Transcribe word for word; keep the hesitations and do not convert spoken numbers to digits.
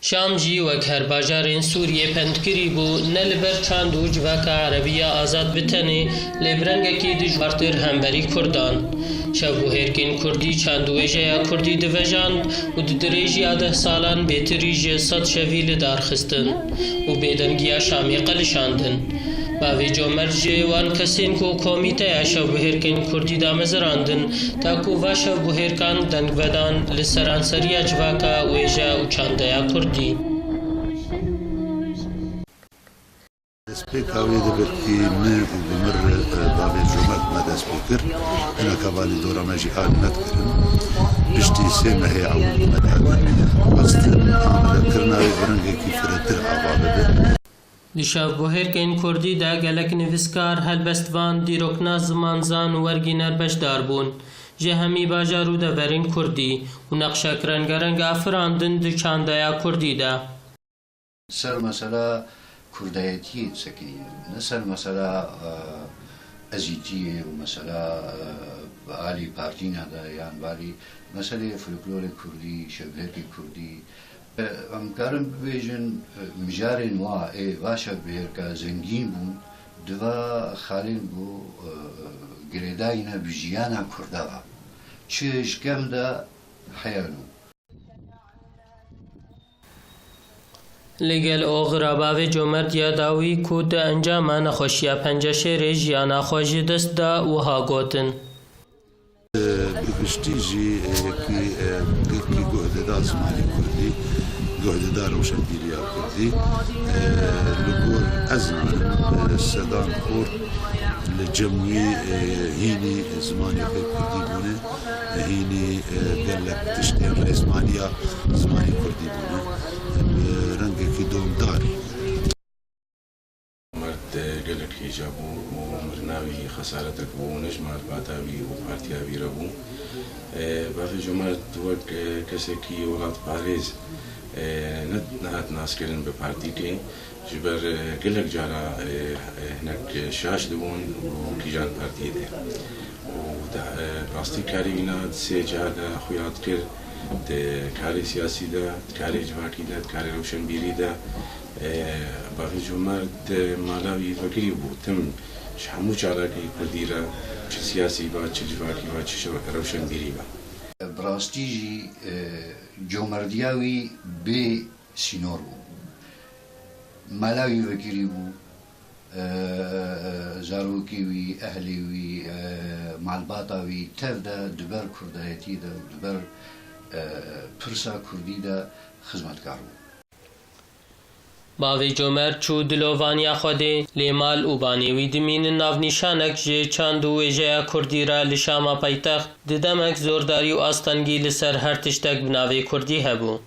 Şam jî wek her bajarên Sûriyê pendkirî bû, ne li ber çand û civaka erebî ya azad bi tenê, lê bi rengekî dijwartir hemberî Kurdan. Şevbûhêrkên Kurdî çand û wêjeya Kurdî divejand û di dirêjiya deh salan bêtirî ji sed şevî li dar xistin û bêdengiya Şamê qelişandin. Bavê Comerd ji wan kesên ku Komîteya Şevbûhêrkên Kurdî damezirandin, ta ku va şevbûhêrkan deng vedan li seranseriya civaka wêje û çandeya Kurdî. Destpêka wê de belkî min û bi mir, e, bavê Comerd me dest pê kir. Hineka valî dora me jî alî nedikirin. Piştî sê mehê ewil me dihate xwestin amadekerina wê bi rengekî firehtir ava bibe. Di şevbûhêrkên Kurdî de gelek nivîskar, helbestvan, dîroknas, zimanzan û wergîner beşdar bûn. Ji hemî bajar û deverên Kurdî û nexşek rengereng afirandin di çandeya Kurdî de. Ser mesela kurdayetiyê disekînin, ne ser mesela, e, ezîtiyê û mesela, e, alî partîna de yan balî meseleyê folklorê kurdî, şevbihêrkê kurdî. E, em karin bibêjin, e, mijarên wa ê va şevbihêrka zengîn bûn, di va xalên ku, e, girêdayî ne bi jiyana kurda ve. Çi ji kem de heya nû. Li gel oxira bavê Comerd ya dawî ku di encama nexweşiya penceşêrê jiyana xwe ji dest da, wiha gotin. Bi giştî jî, e, yekî, e, gelkî guh dida zimanê kurdî, guh dida rewşenbîriya kurdî. E, li gor ez zanim, e, sedan xort li cem wî, e, hînî zimanê xwe kurdî bûne. Hînî, e, gelek tiştên rêzmaniya zimanê kurdî bûne. Bi rengekî domdar. Comerd, e, gelek hêja bû û mirina wî xesaretek bû û ne ji malbata wî û partiya wî re bû. E, bavê Comerd wek, e, kesekî welatparêz, e, ne, nehat naskirin bi partîkê. Ji ber, e, gelek cara, e, e, hinek, e, şaş dibûn û kîjan partiyê de. Û di, e, rastî karê wîna di sê cihê de xuya dikir, di karê siyasî de, di karê civakî de, di karê rewşenbîrî de, e, bavê Comerd, e, mala wî vekirî bû. Tim ji hemû çalakê kurdî re, çi siyasî be, çi civakî be, çi şew-, rewşenbîrî be. Bi rastî jî, e, comerdiya wî bê sînor bû. Mala wî vekirî bû, e, zarokê wî, ehlê wî, e, malbata wî tev de di ber kurdayetî de û di ber, e, pirsa kurdî de xizmetkar bû. Bavê Comerd çû dilovaniya Xwedê, lê mal û banê wî dimînin navnîşanek ji çand û wêjeya kurdî re li Şama paytext, di demek zordarî û astengî li ser her tiştek bi navê kurdî hebû.